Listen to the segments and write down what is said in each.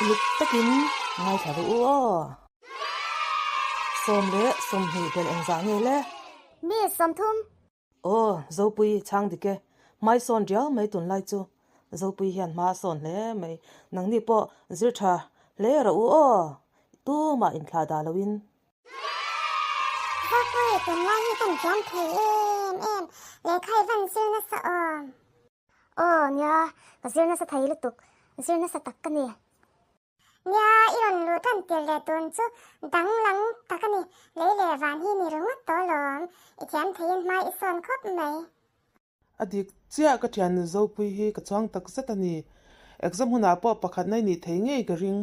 Uluk takin ngaithla rawh u aw. 10 20 belh engzah nge le? Mi 30. Aw, Zopui chhang dik e. Hmai sawn riau mai tunlai chu. Zopui hian hma a sawn hle mai. Nangni pawh zir tha hle rawh u aw. Tumah inthlah dah loin. Zopui, tunlai hi kan thiam thei em em. Lehkha i van zir nasa awm. Aw, nia, ka zir nasa thei lutuk. Zir nasa tak ka ni. Nia, i rawn luh tan tir leh tun chu danglam tak a ni. Lei leh van hi ni ringawt tawh lawm. I thiam theiin hma i sawn khawp mai. A dik chiah ka thian Zopui hi ka chuang tak zet a ni. Exam hunah pawh pakhat na i nih thei ngei ka ring.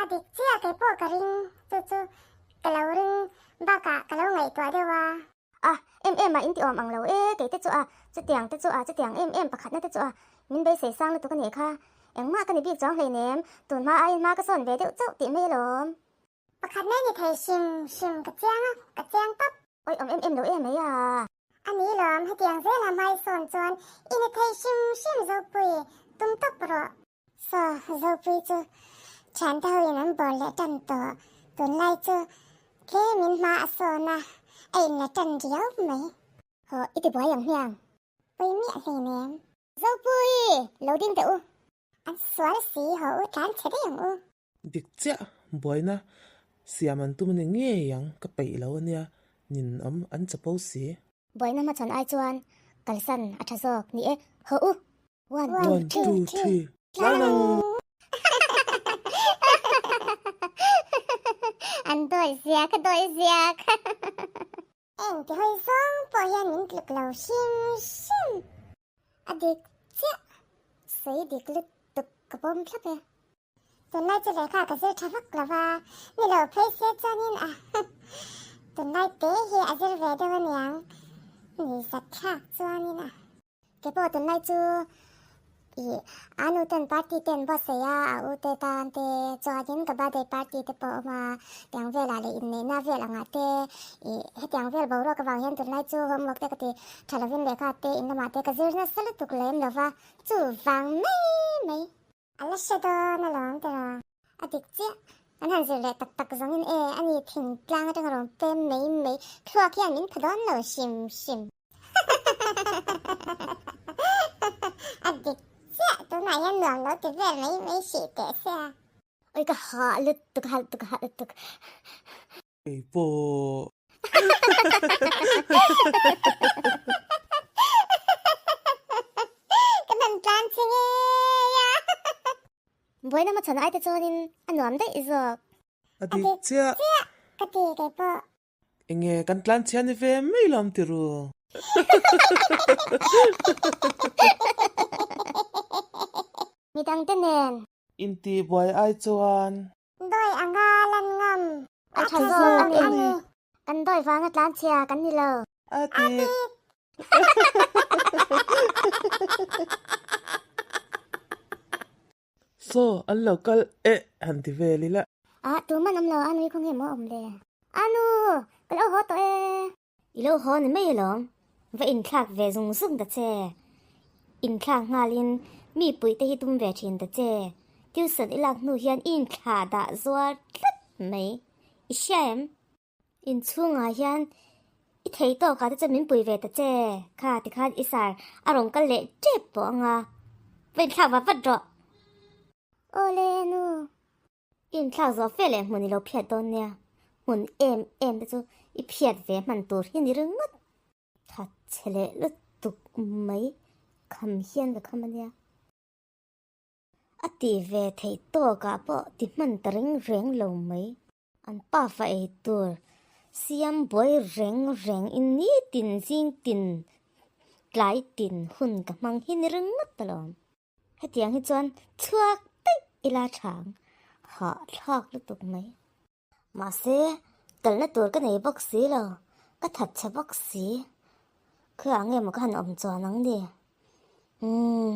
A dik chiah kei pawh ka ring, chu chu ka lo ring bakah ka lo ngaihtuah deuh a. A, em em a inti awm ang lo e, kei te chu a, chutiang te chu a, chutiang em em pakhatna te chu a, min beisei sang lutuk a nih kha. Engmah ka ni bik chuang hleinem, tun hma aiin hma ka sawn ve deuh chauh tih mai alawm. Pakhatna i ni thei hrim hrim ka chiang a, ka chiang tawp. Awi awm em em lo e mai a. A ni lawm, hetiang zela hmai sawn chuan i ni thei hrim hrim Zopui, tum tawp rawh. Saw, Zopui chu thiante hoin an bawr leh tan tawh, tunlai chu tlemin hma a sawn a, a inla tan riau mai. Haw, i ti buai ang hmiang. Pui miah hleinem. Zopui, lo ding teh u. An sual si, haw u tlan chhe daih ang u. Dik chiah, buaina siam an tum a ni ngei ang, ka peih lo a nia, nin awm an chapo si. Buaina hmachhawn ai chuan kalsan a tha zawk ni e, haw u! One, One, two, three, tlan ang! An dawi ziak, a dawi ziak. Eng ti hawi zawng pawh hian min tluk lo hrim hrim. A dik chiah, sawi dik lutuk ka pawm thlap e. Tunlai chu lehkha ka zir tha vak lo va, ni lo phei se chuanin a tunlai te hi a zir ve deuh aniang, ni zat thlak chuanin a. Ke pawh tunlai chu ih a nu ten party te an buatsaih a, a u te tan te chuanin ka birthday party te pawh a awm a, tiang velah leh inneihna vel angah te ih hetiang vel boruak avang hian tunlai chu homework te ka ti tha lovin lehkha te in lamah te ka zir nasa lutuk lem lo va, chuvang mai mai. A la hre dawn alawm tiraw? A dik chiah. An han zir leh tak tak zawngin e, ani thingtlang atanga rawn pem mai mai thluak hian min pha dawn lo hrim hrim. A dik chiah, tunah hian nuam lo ti vel mai mai hrih teh se a. Oi ka hah lutuk, hah lutuk, hah lutuk. Kei pawh. Ka hman tlan che ngei a. Buaina hmachhawn ai te chuanin a nuam daih zawk. A dik chiah. Ka ti kei pawh. Enge kan tlan chhia ni ve mai lawm ti ru. Midang te nen. Intihbuai ai chuan. Dawi anga lan ngam. A tha zawk a ni. Kan dawi vanga tlan chhia kan ni lo. A dik. Saw an lo kal e han ti vel ila. A tuman awm lo a nui khaw nge maw awm le. Anu ka lo haw tawh e. I lo haw ni mai alawm, va inthlak ve zung zung ta che. Inthlak nghalin mi puih te hi tum ve thin ta che. Tuition i lak hnu hian i inthlah dah zuar tlat mai. I hria em? Inchhungah hian i thei tawkah te chuan min pui ve ta che. Kha tikhan i sar a rawn kal leh tep pawh anga. Va inthlak vat vat rawh. Awle nu. I inthlak zawh fe leh hmun i lo phiat dawn nia, hmun em em te chu i phiat ve hman tur hi ni ringawt. Tha chhe leh lutuk mai kham hian ka kham ania. A ti ve theih tawkah pawh ti hman ta reng reng lo mai. An pa fa ei tur siam buai reng reng in nitin zing tin tlai tin hun ka hmang hi ni ringawt alawm. Hetiang hi chuan chhuak daih ila chhang hah thlak lutuk mai. Mahse, kalna tur ka nei bawk si lo, ka that chhe bawk si. Khawiah nge maw ka han awm chuan ang ni? Umm,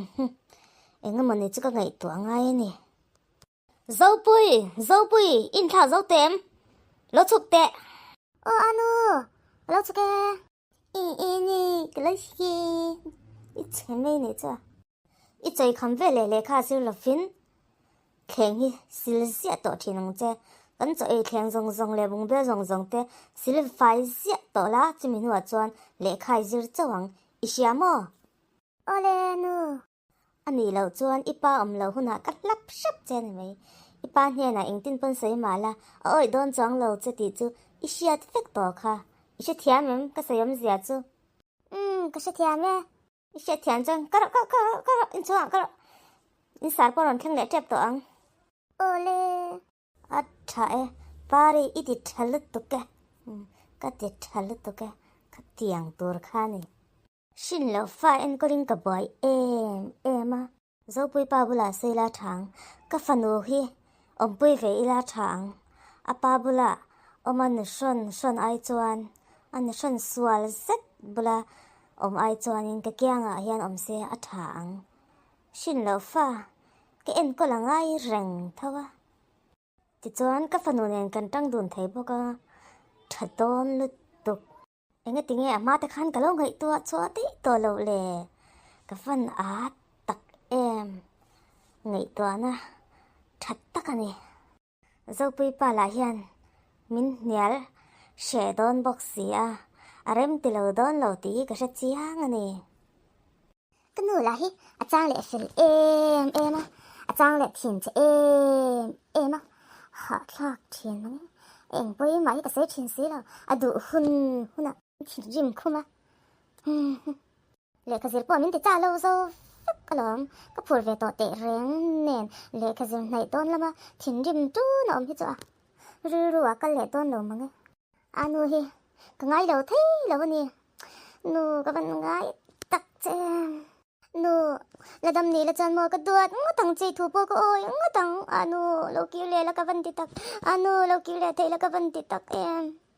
engemaw ni chu ka ngaihtuah ngai a ni. Zopui! Zopui! Inthlah zo tem! Lo chhuk teh! Aw Anu! Ka lo chhuk e! I i ni ka lo chhuk e! I chhe mai nei chu a. I chawi kham ve leh lehkha a zir lovin. Thleng hi sil ziah tawh thin ang che. Kan chaw ei thleng zawng zawng leh bungbel zawng zawng te sil fai ziah tawh la, chumi hnuah chuan lehkha i zir chauh ang. I hria maw? Awle nu. A nih loh chuan i pa awm loh hunah ka hlap hrep che a ni mai. I pa hnenah engtin pawn sawi mah la, a awih dawn chuang lo che tih chu i hriat vek tawh kha. I hrethiam em? Ka sawi awmzia chu. Umm, ka hrethiam e. I hriatthiam chuan ka rawh ka rawh ka rawh inchhungah ka rawh insar pawh rawn thleng leh tep tawh ang. Awle. A tha e, Pari i ti tha lutuk e. Ka ti tha lutuk e, ka tiang tur kha ni. Hrin loh fa enkawlin ka buai em em a. Zopui pa bulah sawi ila tha ang, ka fanu hi awmpui ve ila tha ang. A pa bula awm a nu hrawn hrawn ai chuan, a nu hrawn sual zet bula awm ai chuanin ka kiangah hian awm se a tha ang. Hrin loh fa ka enkawl a ngai reng tho a. Tichuan ka fanu nen kan tang dun thei bawk a, tha dawn lutuk. Engatinge a hma te khan ka lo ngaihtuah chhuah daih tawh loh le? Ka fan a tak em? Ngaihtuahna tha tak a ni. Zopui pa lah hian min hnial hreh dawn bawk si a, a rem ti lo dawn lo tih hi ka hre chiang a ni. Ka nu lah hi a chang leh fel em em a, a chang leh thin che em em a, hahthlak thin ang eng pawhin mah hi ka sawi thin si lo, a duh hun hunah thinrim khum a, lehkha zir pawh min ti chah lo zo vek alawm, ka phur ve tawh teh reng nen lehkha zir hnaih dawn lama thinrim tun a awm hi chu a rilru ah kal leh dawn lo mang e. A nu hi ka ngai lo thei lo a ni. Nu ka van ngai tak che. Nu la dam ni la chuan maw ka duat ngawt ang che thu pawh ka awi ngawt ang. A nu lo kir leh la ka van ti tak. A nu lo kir leh thei la ka van ti tak em.